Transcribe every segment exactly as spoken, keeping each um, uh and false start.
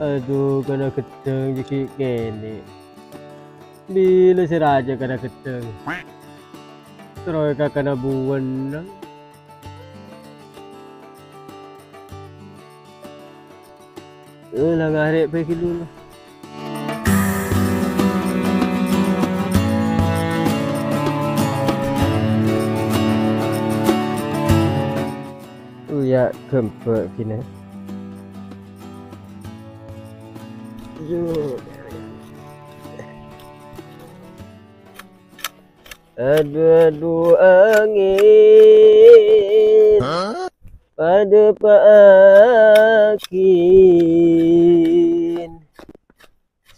Adu, kana gheddhâng jâ' ghi' kènè'. Bilâ sè rajâ kana gheddhâng? Terro èkakana buwâna. Eh, la ngarè' bhâi ghâllu, la. Uya ghâmbhâ' ghina. Yo. Adu-adu angèn, padâ pa'aghin.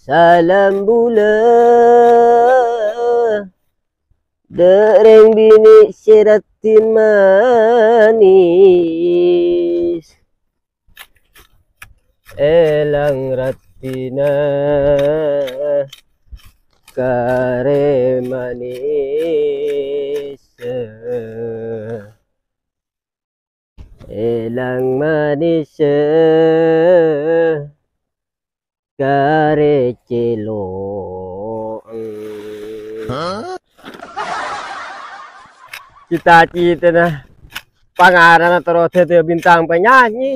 Salam bulâ, dâ' rèng binè' sè raddhin manis. Èlang raddhinna karè manis. Èlang manis karè cèlo'. Cita-citana pangarana terro dhâddhiyâ bintang penyanyi.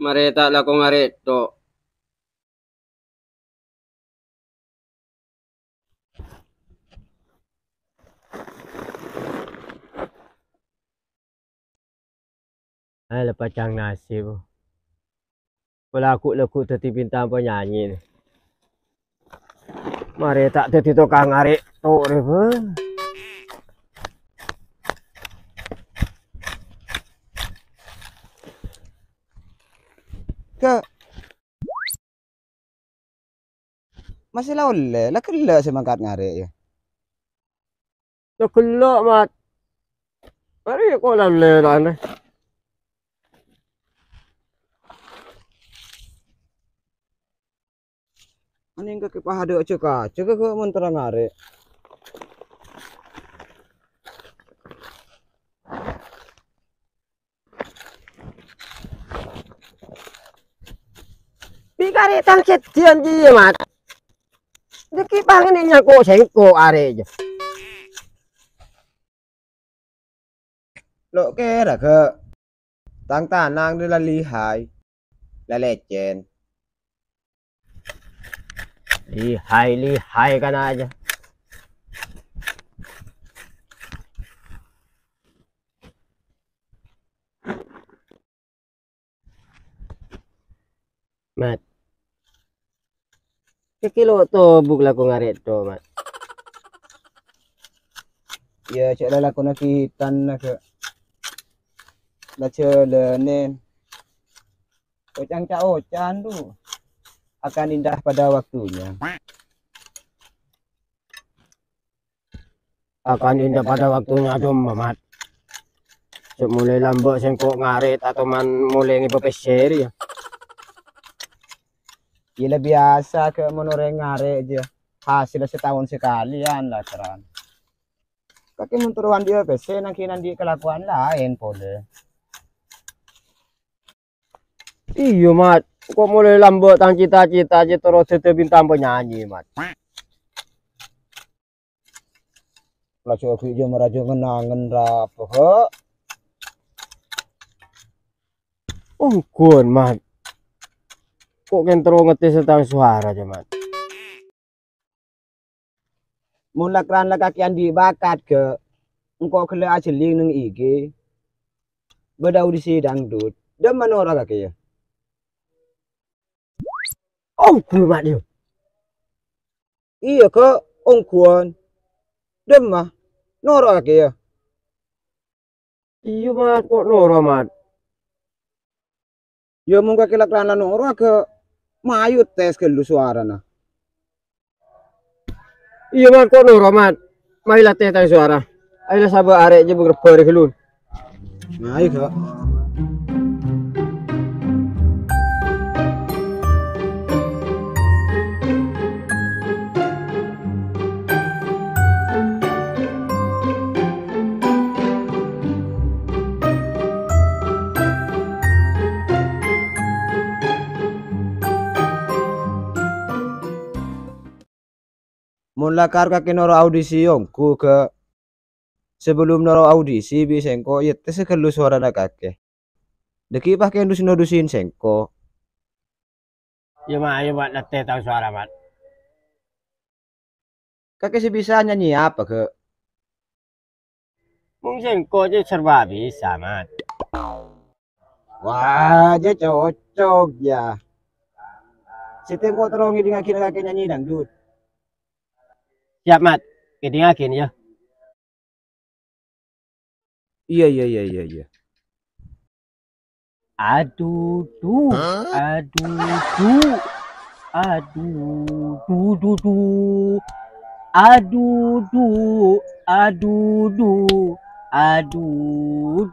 Marè ta' lako ngarè' tok. Ayo, la pacang nasib. Palagu-lagu dhâddhi bintang penyanyi, nè. Marè ta' dhâddhi tokang arè' torè, bâ. Ka-, Masih la ollè, la ghellâ' sè mangkat ngarè', yâ. La ghellâ', Mat. Arè' kok la ollè, la, nè. Anèng kakè pahadâ' jâ-kajâ kakè mon terro ngarè'. Bi' karè' tang sèdhiyâ jiyâ, Mat. Dhâggi' pangnga nyangko' sèngko' arè' jâ. Lo' kèra, Ga'. Tang tanang la lihai, la lècèn. Lihai, lihai kana' jâ. Mat. Kakè lo' tobuk lako ngarè' tok, Mat. Yâ, cè' lalakonna kitana, Ga'. La jhâlânen. Ocang ca-, ocan, Du. Akan indah pada waktunya. Akan indah pada waktunya, Dom Mamat. Sè molaè lambâ' sèngko' ngarè' ta' toman molaè ngibâ pèssè rèya. Iyâ, la biyasa kè' mon orèng ngarè' jiyâ. Hasèlla sataon sakalèyan la terran. Kakè mon terro andi'â pèssè nangghing andi' kalakowan laèn polè. Iyâ, Mat. Kok molaè lambâ' tang cita-cita jiyâ terro dhâddhiyâ bintang penyanyi, Mat. Laju aghi' jâ maraja ngen-angen rapa, Ga'? Ongghuwân, Mat. Kok kèng terro ngettèsè tang sowara jiyâ, Mat? Mon la-, kerran la kakè andi' bakat, Ga', engko' ghellâ' ajhelling neng I G. Bâdâ audisi dangdut. Dâmma noro' kakè, yâ? Oh, belum ada, yâ. Iyâ, Ga', ongghuwân. Dâmma noro' kakè, yâ? Iyâ, Mat, kok noro', Mat? Yâ, mon kakè la-, kerran la noro', Ga', mayu tes ghâllu sowarana. Iyâ, Mat, kok noro', Mat. Mayu la tes tang sowara. Ayo la sabâ' arè' jiyâ bâ-, bârâ ghâllu. Mayu, Ga'. Mon lakar kakè noro' audisi ongghu, Ghâ'. Sabellum noro' audisi bi' sèngko' èyèttèsè ghâllu sowarana kakè. Dhâggi' pas kè dus-nodusin sèngko'. Yâ, Ma', yâ, Ma', lèttè tao sowara, Ma'. Kakè sè bisa nyanyi apa, Ghâ'? Mon sèngko' jâ serba bisa, Ma'. Wah, jâ cocok, yâ. Sèttong engko' terro ngèdingngaghi kakè nyanyi dangdut. Siap, Ma'. Ngèdingngaghi, yâ. Iyâ, iyâ, iyâ, iyâ, iyâ. Adu du, adu du, adu du du du. Adu du, adu du, adu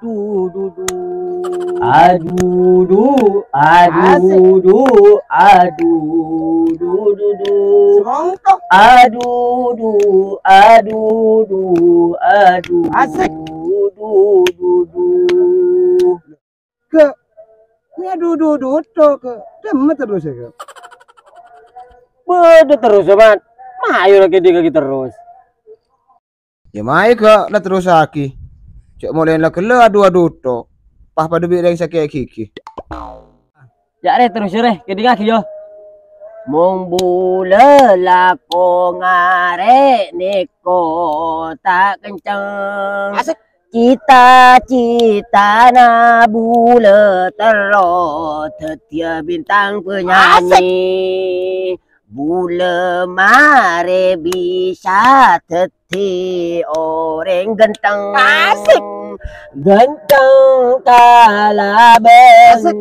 du du du. Adu du, adu du, adu du du du. Semongko. Adu du, adu du, adu du du du. Ghâ', mè' adu du du to, Ghâ'. Dâmma terros, Ghâ'. Bâdâ terros, Man. Mayu la kèdingngaghi terros. Yâ mayu, Ghâ', la terrossaghi. Jhâ' molaè la ghellâ' adu-adu to. Pas padâ bi' rèng sakè' ghighi. Yâ, rè, terros, rè, kèdingngaghi, yâ. Mon bulâ lako ngarè' nèko ta' kenceng. Asik. Cita-citana bulâ terro dhâddhiyâ bintang penyanyi. Asik. Bulâ marè bisa dhâddhi orèng ghântheng. Asik. Ghântheng kalabân Asik.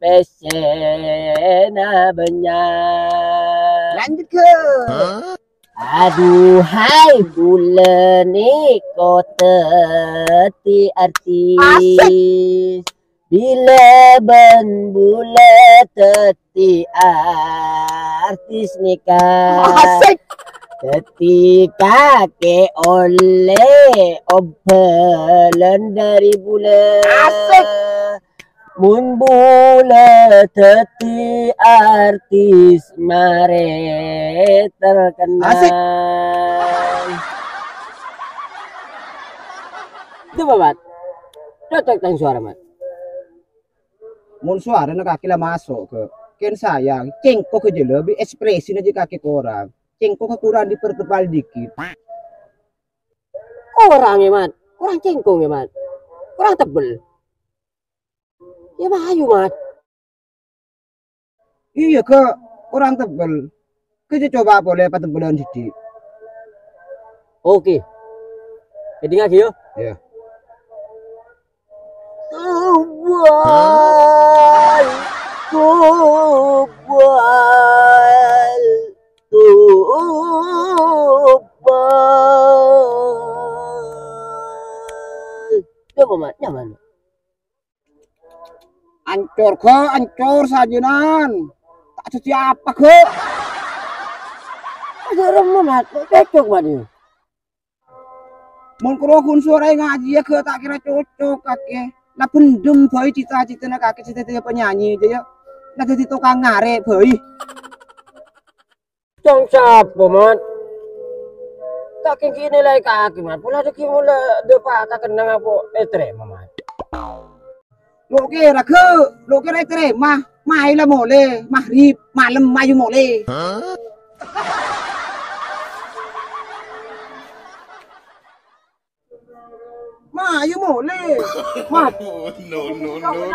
Pèssèna bânnya'. Lanjut, Ghâ'. Aduhai, bulâ nèko dhâddhi artis. Asik. Bilâ bân bulâ dhâddhi artis nèka. Asik. Dhâddhi kakè ollè ombhâlân dâri bulâ. Asik. Mon bulâ dhâddhi artis marè terkenal. Asik. Coba, Mat. Cocok tang sowara, Mat. Mon sowarana kakè la maso', Ghâ'. Kèng sayang, cèngko' ghâ' jhâlâ bi' ekspresina jhâ' kakè korang. Cèngko' kakorang dipertebal dikit. Korang, yâ, Mat. Korang cèngko', yâ, Mat. Korang tebbel. Yâ, mayu, Mat. Iyâ, Ghâ', korang tebbel. Ghâ' jhâ' coba polè patebbellân dhibi'. Oke. Kèdingngaghi, yâ. Yâ. Tobal, tobal, tobal. Coba, Mat, nyaman. Ancor, Ghâ', ancor sajhânan. Ta' dhâddhi apa, Ghâ'? Aja remma, Mat. Cocok, Mat, yâ. Mon karo ghun sowarana ngajhiyâ, Ghâ', ta' kèra cocok, kakè. La bhendhem bhâi cita-citana kakè sè dhâddhiyâ penyanyi jâ, yâ. La dhâddhi tokang ngarè' bhâi. Cong sapa, Mat? Ta' kèng kènè la èkakè, Mat. Pola dhâggi' mola dâpa' ka kennengngan apa ètarèma, Mat. Lo' kèra, Ghâ'. Lo' kèra ètarèma. Mayu la molè. Maghrib, malem, mayu molè. Mayu molè. Mat. No, no, no, no.